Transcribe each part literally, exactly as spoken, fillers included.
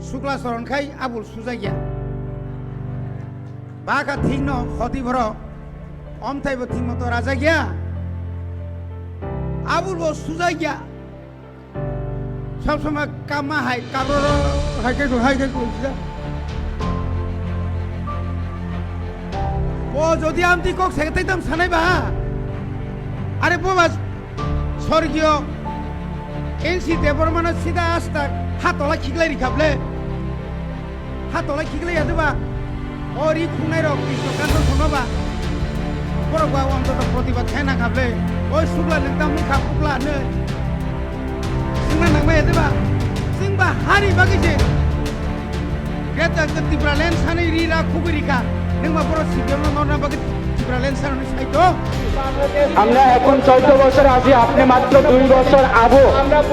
Sukla soron khai abul sujakya. Baka thikno khoti borok. Omthaibo thikmoto rajakya. Abulbo sujakya. Sob somoi kama hai kabroro hai khe hai khe sujak. O jodi amtwi kok se tei tam sanai ba. Are bo ba Sorgiyo N C Debbarmano sida asta ha tola khiklai rikha ble. Ha tola khiklai ya de ba. O ri khungnai rok Krishna Kanta songno ba. Borok ba wang joto protibad khai na kha ble. Oi sukla nwng tam wngkha pukla hwnwi. Swngna nangma ya de ba. Swng ba hari bagwi se. Greater Tipraland sanwi ri ra khugwi rikha. Nwng ba borok C P M no norna bagwi Tipraland sanwi sai to. আমরা এখন চোদ্দ বছর আছি, আপনি মাত্র দুই বছর আবু,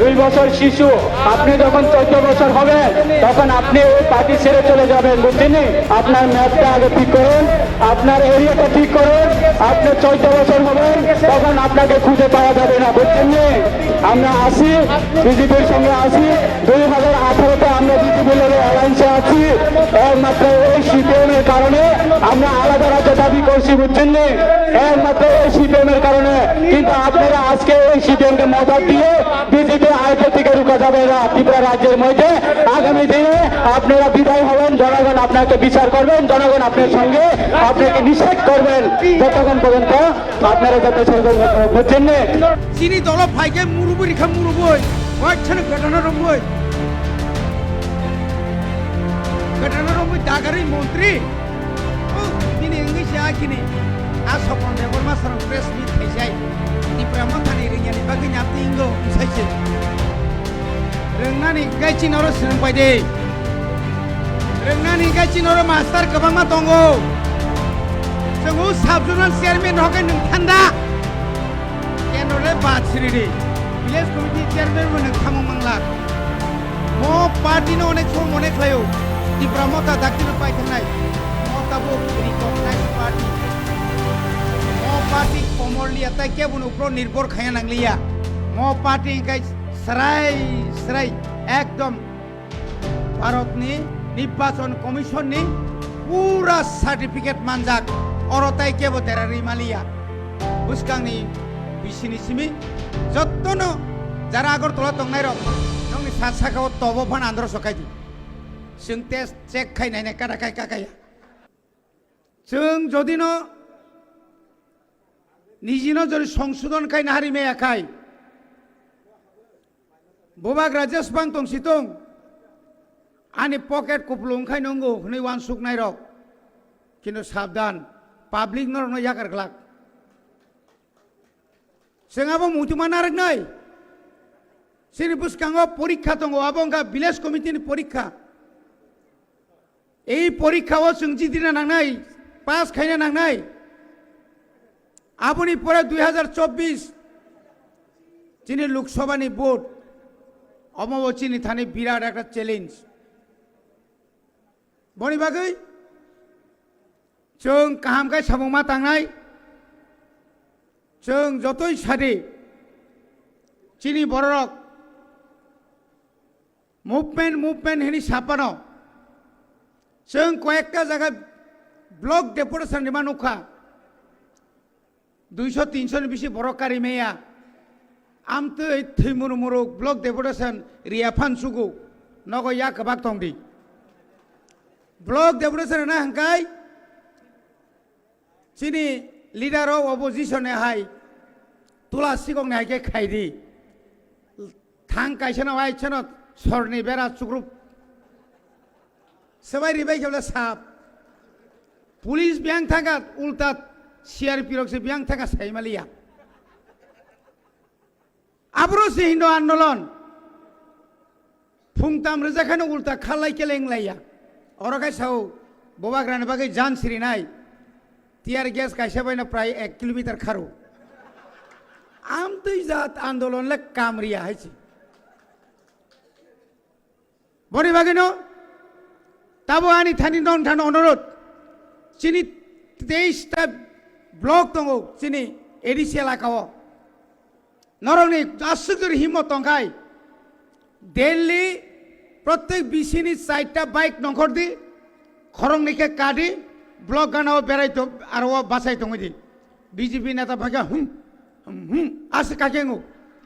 দুই বছর শিশু। আপনি যখন চোদ্দ বছর হবেন, তখন আপনি এই পার্টি ছেড়ে চলে যাবেন, বুঝছেন নি? আপনার ম্যাপটা আগে ঠিক করুন, আপনার এরিয়াটা ঠিক করুন। আপনি চোদ্দ বছর হবেন, তখন আপনাকে খুঁজে পাওয়া যাবে না, বুঝছেন নি? আমরা আছি, বিজেপির সঙ্গে আছি। দুই হাজার আঠারোতে আমরা বিজেপির লগে অ্যালায়েন্সে আছি। একমাত্র এই সিপিএম এর কারণে আমরা আলাদা রাজ্য দাবি করছি, বুঝছেন নি? একমাত্র এই সিপিএম এর কারণে। কিন্তু আপনারা আজকে এই সিপিএম কে মদত দিয়ে বিজেপি আয়ত্ত থেকে রুখা যাবে না। ত্রিপুরা রাজ্যের মধ্যে আগামী দিনে আপনারা বিদায় হবেন, জনগণ আপনাকে বিচার করবেন, জনগণ আপনার সঙ্গে আপনাকে নিষেধ করবেন, যতক্ষণ পর্যন্ত আপনারা যাতে সরকার, বুঝছেন নি? Chini dolo phaikhe murubui rikha murubui, waithano gotana romwi. Gotana romwi dagarwi montri. Oh, bini wngwi se akini. A Sopon Debbarma sarong press meet khaisai. Tipra Mothani ringyani bagwi nyapti ingo wngsaise. Rwngnani hinkhe chini oro swrwng pai de. Rwngnani hinkhe chini oro master kwbangma tongo. Chwng o sub zonal chairman rok khe nwng thanda. Kendro le bad siri di. Village committee chairman bo nwng thamung manglak. Mo party no onek somo mone khlaio. Tipra Motha daktino pai thangnai. Mo tabuk recognized party. Mo party komor liya tai kebo no upro nirbhor khaya nangliya. Mo party hinkhe srai srai ekdom Bharatni Nirbachon Commission ni pura certificate manjak, oro tai kebo dera rimaliya. Bwskangni bisini simi jottono jara Agartala tongnairok nokni sat sakao tobo phan andro sokaidi. Chwng test check khai nainai kada khai kakaya. Chwng jodino nijino jodi songsodon khai nahari meya khai, Bubagra jesbang tong si tong, ani pocket kupulung khai nungo hwnwi uansuknairok. Kintu sabdan, public norokno yakar glak. Chwng abo muituma narwknai. Chini bwskango porikha tongo, abo wngkha village committee ni porikha. Ei porikha o chwng jitrina nangnai, pass khaina nangnai. Aboni pore dui hajar chobbish chini Lok Sabha ni vote, omo bo chini thani birat ekta challenge. Boni bagwi chwng kaham khe samung ma tangnai, chwng jotoi sadi chini bororok movement, movement hini sapano. Chwng koyekta jaga block deputation rima nukha. Duiso tinso ni bisi borok kari maya. Amtwi thwimuru muru block deputation riya phan sugu. Nogo ya kwbak tongdi. Block deputation na hangkai. Chini leader of opposition ni hai tula sikok ni hai khe khai di. Thang kaisa no ai chano sorni bera chukrup. Swbai ribai khe bole sap. Police biyang thangkha ulta C R P rok se biyang thangkha saimaliya. Aboro se Hindu andolon. Phung tam rwjak haino ulta khalai keleng laiya. Oro khai sao, Bubagrani bagwi jan sirinai. Tear gas kaisa baino prai ek kilometer kharo. Amtwi jat andolon le kamriya hai se. Boni bagwino tabo ani thani non thani onorot. Chini teis ta block tongo chini A D C elaka o. Norokni aswk jori himmo tongkhai Delhi Prottek bisini chaita bike nongkhor di, khoroknwi khe kadi, block gana o berai to, aro o bachai tongwi di. B J P neta bhakya hum, hum, hum, ase kakhengo,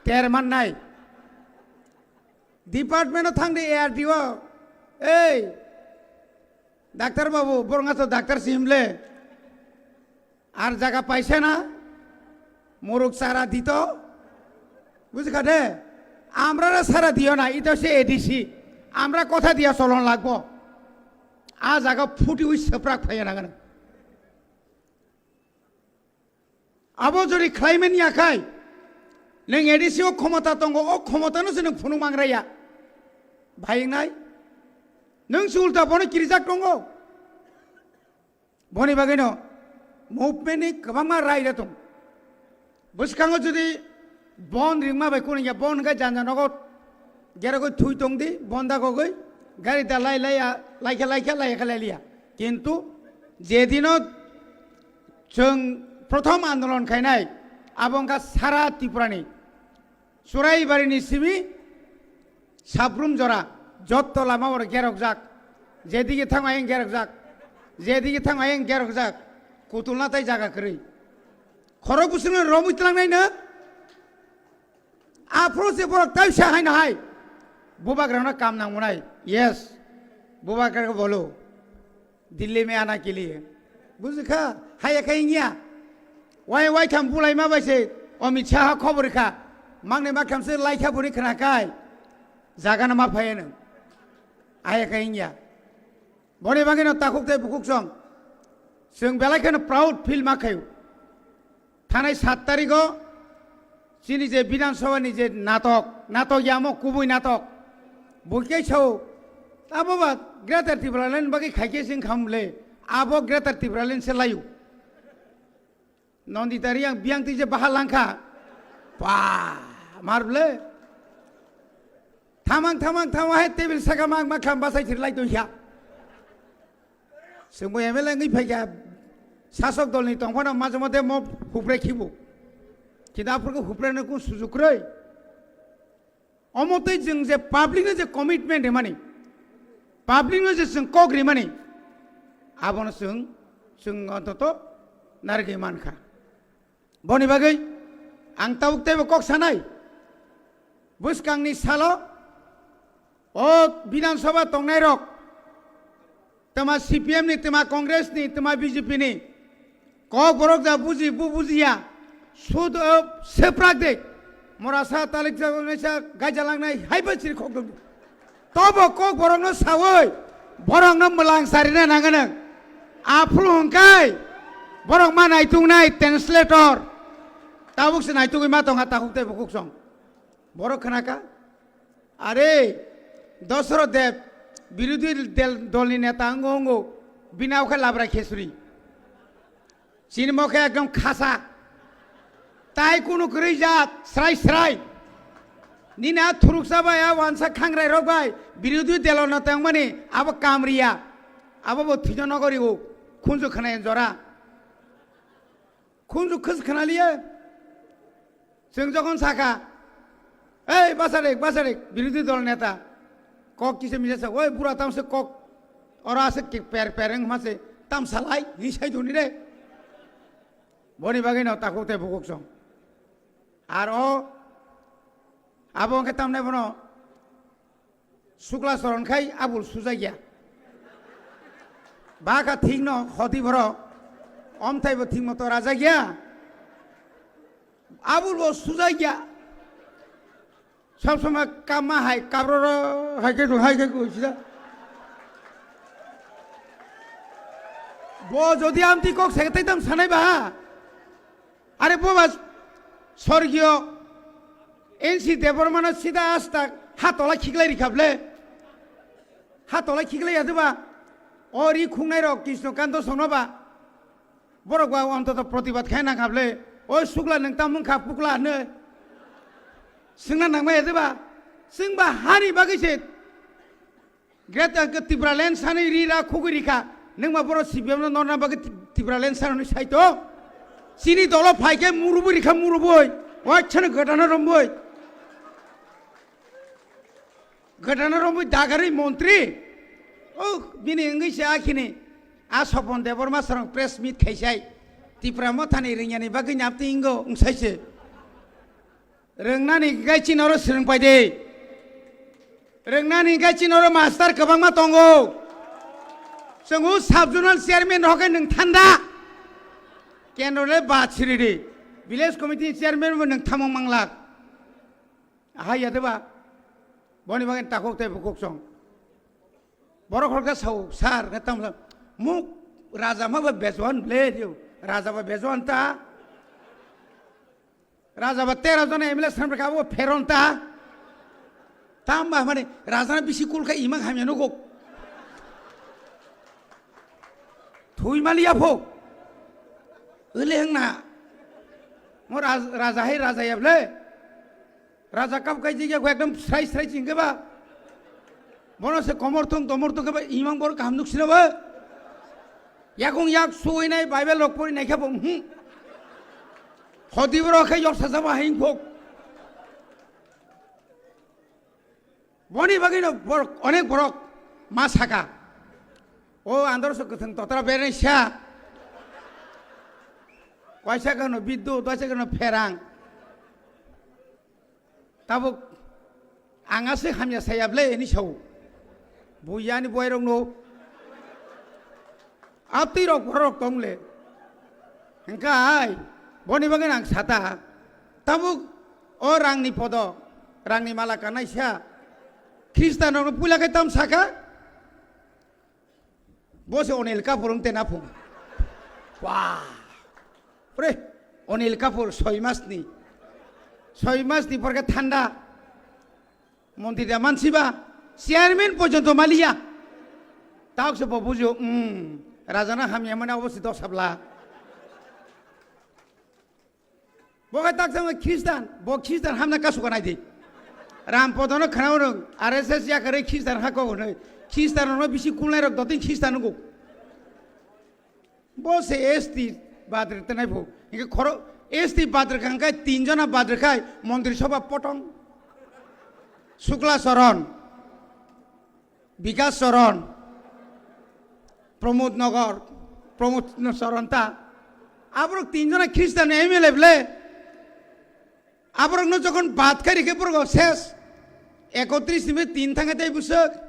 ter man nai. Department o thang di A R D O, ei, doctor babu, borok to doctor si himle. Ar jaga paise na? Muruk sara dito? Bujikha de? Amrara sara diyo na, ito se A D C. Amra kotha diya solon lagbo. A jaga phuti ui seprak phaiya na gana. Abo jodi khlaimen ya khai, neng A D C o khomota tongo, o khomota no se neng phunuk mangraya. Bhai nai? Neng se ulta bono kirijak tongo. Boni bagwino movement ni kwbangma raida tong. Bwskango jodi bon ringma bai kunu ya bon ga janja nogo gerogoi thui tong di, bon da gogoi gari da lai lai ya, lai kha lai kha lai kha lai liya. Kintu jedino chwng prothom andolon khainai abo wngkha sara Tripura ni Churaibarini simi Sabrum jora, jotto lama oro gerokjak, jedigi thang ayeng gerokjak, jedigi thang ayeng gerokjak, kutulna tai jaga kwrwi. Khorok bwswkno romwi tlangnai no, aphuru se borok taisa haino hai, bubagrano kam nangmunai, yes, bubagrano bolo. Delhi mein aana ke liye. Bujikha, haya khe wngya. Wai, wai tham bulai ma bai se, Amit Shah khobor kha. Mangne ma tham se lai kha buri khna kai. Jaga na ma phai nang. Haya khe wngya. Boni bagwi no takhuk tei bukhuk song. Chwng belai kheno proud feel ma khayo. Thanai sat tarigo chini je Bidhan Sabha ni je natok, natok yamo kubui natok. Buikhe sao, abo ba Greater Tipraland bagwi khaikhe sing khamle, abo Greater Tipraland se layu. Nandita Reang biyang twi je baha langkha. Pa, mar ble. Thamang, thamang, thamang hai table saka mang ma kham basai thir lai tongkha. Chwngbo M L A wngwi phaikha, sasok dolni tongphano majra mote mo hupre khibo. Kintu aphurkhe hupreno kun sujuk kwrwi. Omo tei chwng je public no je commitment rimani, public no je chwng kok rimani, abono chwng, chwng ontoto narigwi mankha. Boni bagwi ang tabuk teibo kok sanai. Bwskangni salo o Bidhan Sabha tongnairok, tama C P M ni, tama Congress ni, tama B J P ni, kok borok ja buji, bu bujiya, sud, o, seprak de. Mora sa talik sa, sa gaija langnai, hai ba chiri khok dong. Tobo kok borokno sawi, borokno mwlang sarina nanganang. Aphuru hwnkai, borok ma naitungnai translator. Tabuk se naitugwi ma tongkha takhuk tei bukhuk song. Borok khnaka? Are, Dosoroth Deb, birodhi del-, dolni neta wngo wngo, bini awkhe labra khesuri. Chini mokhe ekdom khasa. Tai kunu kwrwi jat, srai srai. Nini a thuruksa bai, a wansa khangrai rok bai, birodhi delo no tongmani, abo kamriya. Abo bo thwijo nogori o, khunju khwnai jora. Khunju khus khwnaliya. Chwng jokhon sakha, "Ei, basarik, basarik," birodhi dol neta. Kok kisa misa sa, "Oi, bura tamse kok, ora ase ki per per wng hma se, tamsa lai," hi sai duni re. Boni bagwi no takhuk tei bukhuk song. Ar o, abo hwnkhe tamnai bono sukla soron khai abul sujakya. Bakha thik no hoti borok, omthai bo thik moto rajakya. Abul bo sujakya. Sob somoi kamma hai kabroro hai khe hai khe sida. Bo jodi amtwi kok se tei tam sanai ba. Are bo ba sorgiyo N C Debbarmano sida asta ha tola khiklai rikha ble. Ha tola khiklai ya ba. O ri khungnai rok Krishna Kanto songno ba. Borok ba ontoto protibad khai nang kha ble. O sukla nang tam wng kha pukla hwnwi. Swngna nangma ya ba. Swng ba hani bagwi se. Greater Tipraland sanwi ri ra khugwi rikha. Nwng ma borok C P M no norna bagwi Ti-, Tipraland sanwi saito. Chini dolo phaikhe murubwi rikha murubwi. Wachhano gotana rombwi. Gotana romwi dagarwi montri. Oh, bini wngwi se akhini. A Sopon Debbarma sarong press meet khaisai. Tipra mothani ringyani bagwi napti ingo wngsaise. Rwngnani gai chinoro swrwngpai de. Rwngnani gai chinoro master kwbangma tongo. Chwngo sub zonal chairman rokhe nwng thanda. Kendro le ba chiridi. Village committee chairman bo nwng thamong manglak. Ahai ya deba. Boni bagwi takhuk tei bukhuk song. Borok khoroksa sao, "Sir," hwnkhe tamo sa, "Muk raja ma ba bejoan ble dio. Raja ba bejoan ta. Raja ba tero jona M L A sanbra kha bo pheron ta." Tamo ba mani raja na bisi kul kha imang hamya nugo. Thui mali ya pho. Ele hang na. Mo raj-, raja hai raja ya ble. Raja kap kai jigya ko ekdom srai srai chingke ba. Bono se komor thung tomor thung ke ba imang bor kaham nuk sina ba. Yakung yak suinai Bible rok pori nai khe bo, hmm. Hodi boro khe yok sajaba haing khok. Boni bagwi no borok, onek borok ma saka. O andor so kwthwng totra bereng sa. Waisa kano biddu, waisa kano pherang. Tabuk ang aswk hamya saya ble hwnwi sao. Bui yani buai rok no. Abtwi rok borok rok tong le. Hwnkhe ai, boni bagwi ang sata. Tabuk o rangni podo, rangni mala kanai sa. Khristan rok no puila khe tam saka. Bo se Onil Kapoor wng tena phung. Wah. Pre, Onil Kapoor soi mas ni. Soi mas ni porke thanda. Montri da mansi ba. Chairman porjonto maliya. Tauk se bo bujo, hmm. Raja na hamya mane obo se dosabla. Bo khe tak sama Khristan, bo Khristan hamna kasu kanai di. Ram podono khana rwng, R S S yakarwi Khristan hako hwnwi. Khristan no bisi kulnai rok dotwi Khristan nungo. Bo se S T badre tenai phu. Inke khoro S T badre kangkai tin jona badre khai montri sabha potong. Sukla Saran. Bikas Saran, Pramod Nagar, Pramod Saran ta. Aborok tin jona Khristan M L A ble. Aborokno jokhon bad khai rikhe borok ses. Ekotris ni tin thangkhe tei bwswk.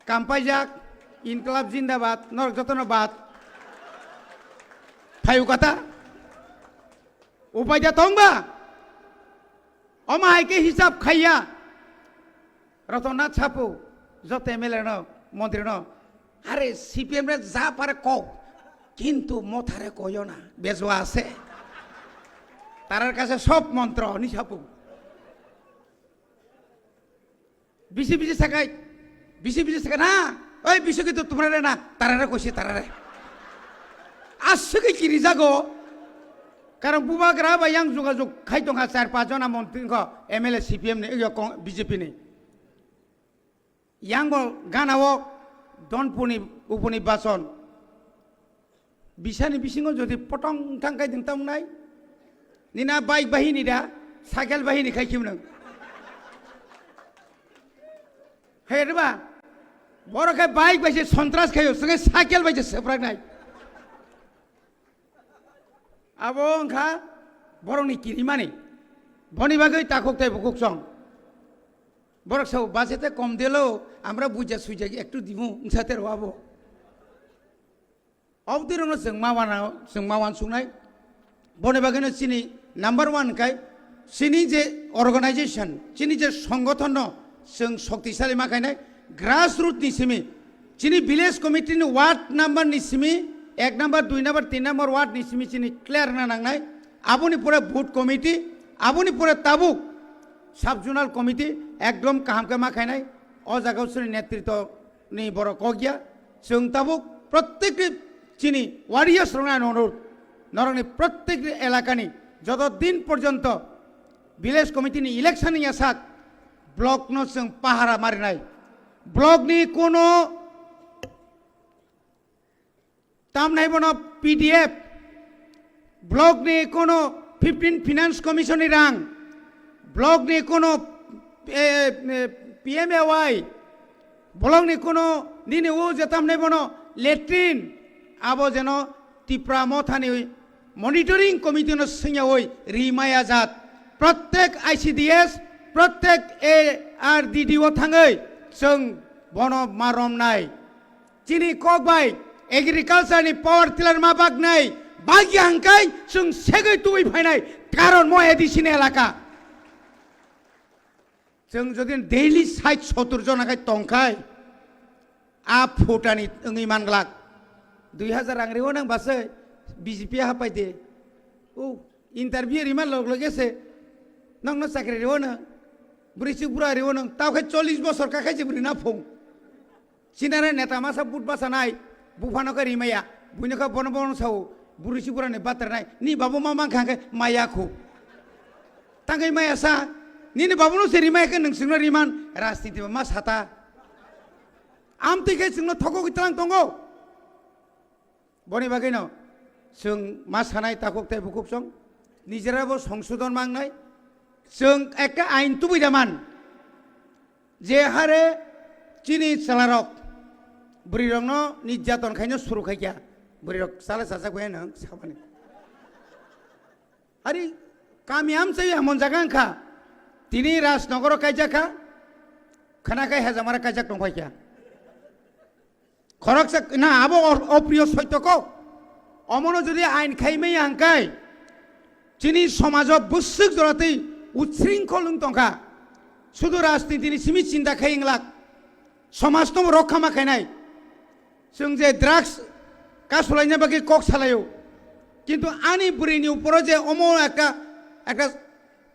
Kampaijak, Inklab Jindabad, norok jotono bad. Phayu kata. Upai da tongba. Omo hai khe hisab khaiya. Ratan Nath sapu, joto M L A no, montri no, "Are C P M re ja pare kok, kintu mothare koyo na, bejua ase. Tarar kase sob montro," hwnwi sapu. Bisi bisi sakai, bisi bisi sakai na, "Oi, bisi kintu tumra re na, tarare koisi tarare." Aswk khe kiri jago. Karon bubagra bai yang jogajog khai tongkha char pach jona montri wngkha M L A C P M ni, yo kong-, B J P ni. Yang bo gana o Donpuni uponi bason. Bisani bisingo jodi potong thang khai ding tong nai. Nina bike bahini da, cycle bahini khai kim nang. Hai ba, borok khai bike bai se sontras khayo, senge cycle bai se seprak nai. Abo wngkha borokni kirimani. Boni bagwi takhuk tei bukhuk chong. Borok sao, "Bachete kom dilo, amra buja suija ektu dimu," wngsa tero abo. Obdirokno chwng ma wana, chwng ma wansuknai. Boni bagwino chini number one kai, chini je organization, chini je songgothonno chwng shoktisali ma khainai, grassroot ni simi, chini village committee ni ward number ni simi, ek number, dui number, tin number ward ni simi chini clear na nangnai. Aboni pore booth committee, aboni pore tabuk sub zonal committee ekdom kaham khe ma khainai. O jaga o chini netritwo ni borok kok ya. Chwng tabuk prottek chini warriors rokno ano onurudh, norokni prottek elakani joto din porjonto village committee ni election ni yasak block no chwng pahara marinai. Block ni kono tamnai bono P D F, block ni kono fifteen finance commission ni rang, block ni kono, eh, eh, P M A Y, bolongni kuno nini o jetamnai bono latrine, abo jeno Tipra Mothani monitoring committee no swngyawi rimaya jat. Prottek I C D S, prottek A R D D o thangwi chwng bono maromnai. Chini kok bai agriculture ni power tiller ma baknai, bagya hangkai chwng segwi tubui phainai, karon mo A D C ni elaka. Chwng jodi daily sait sotur jona khai tongkhai, a phutani wngwi manglak. Dui hajar rang riwo nang basai B J P hapai de. O interview rima log loge se nang no chakri riwo nang. Buri chuk bura riwo nang. Tao khai chollish bosor ka khai se buri na phung. Sinare neta masa but basa nai. Buphano khe rimaya. Buino khe bono bono sao. Buri chuk bura ni batar nai. Ni babu ma mang khang khe maya khu. Tangkai maya sa. Nini babu no se rimaya khe nung singno riman. Rajniti ba ma sata. Amtwi khe chwngno thokogwi tlang tongo. Boni bagwino chwng ma sanai takhuk tei bukhuk song nijerabo songsodon mangnai. Chwng ekka ain tubui da man. Je hare chini chwlarok bwrwirokno nirjaton khaino suru khaikha. Bwrwirok chala chajak bai nang samani. Ari kami amchai hamon jaga wngkha. Tini Rajnogoro kaijak kha. Khana kai Hejamara kaijak tongphai kha. Khoroksa na abo or-, opriyo soityo kok. Omono jodi ain khaimai hangkai chini somajo bwswk joratwi utsringkhol wng tongkha. Sudu rajnitini simi chinta khai wnglak. Somaj tong rokha ma khainai. Chwng je drugs kasulaina bagwi kok salaio. Kintu ani bwrwini uporo je omo ekta, ekta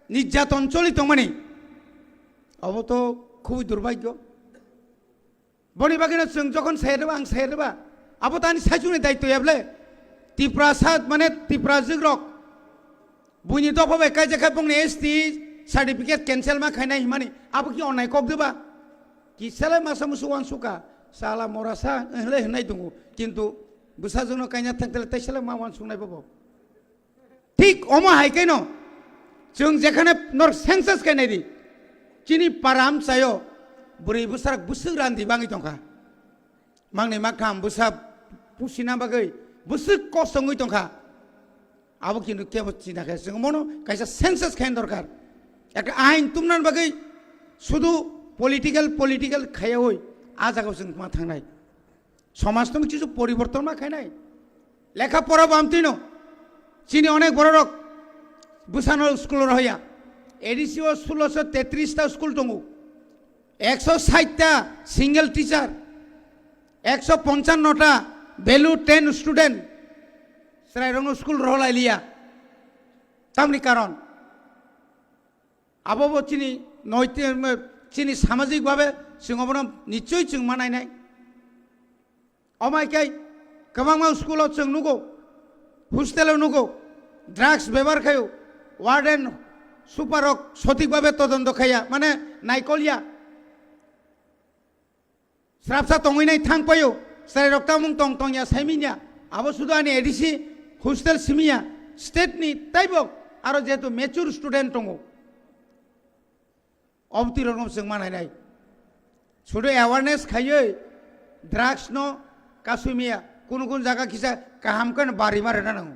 nirjaton choli tongmani. Obo to khubui durbhagyo. Boni bagwino chwng jokhon sayareba, ang sayareba, abo tani saichungni daityo yable. Tiprasa, mane Tiprajwk rok. Buini dopha bai kaijak khe bongni S T certificate cancel ma khainai himani. Abo ki onnai kok deba? Ki sele masa musu wansuka. Sala morasa, ehle hinai dungu. Kintu bwsajwkno kaina thangtele tei sele ma wansuknai bobo. Thik omo hai khe no, chwng jekhane nor census khe nai di, chini para amchaio bwrwi bwsarok bwswk randi bangwi tongkha, mangni makham bwsa pusina bagwi bwswk kosongwi tongkha. Abo kintu kebo china khe chwng mono kaisa census khe dorkar, ekta ain tumna bagwi sudu political political khaiyawi a jagao chwng ma thangnai. Somaj tong kichu poriborton ma khainai. Lekha pora bo amtwino. Chini onek bororok bwsano school rohya. A D C o sulosho tetris ta school tongo. Ekso sait ta single teacher. Ekso ponchanno ta value ten student. Chwrairokno school roholailiya. Tamni karon. Abo bo chini noiti-, chini samajik babe chwng obono nichoi chwng manainai. Omai khe kwbangma school o chwng nugo, hostel o nugo, drugs bebohar khaio, warden, super rok sothik babe todonto khaiya, mane naikolya. Srapsa tongwi nai thang paio, chwrai rok tamung tong tongya saiminya, abo sudu ani A D C hostel simiya, state ni taibo aro jehetu mature student tongo. Obtwi rokno chwng manainai. Sudu awareness khaiwi drugs no kasui miya. Kunu kunu jaga kisa kaham khe no bari ma rwna nango.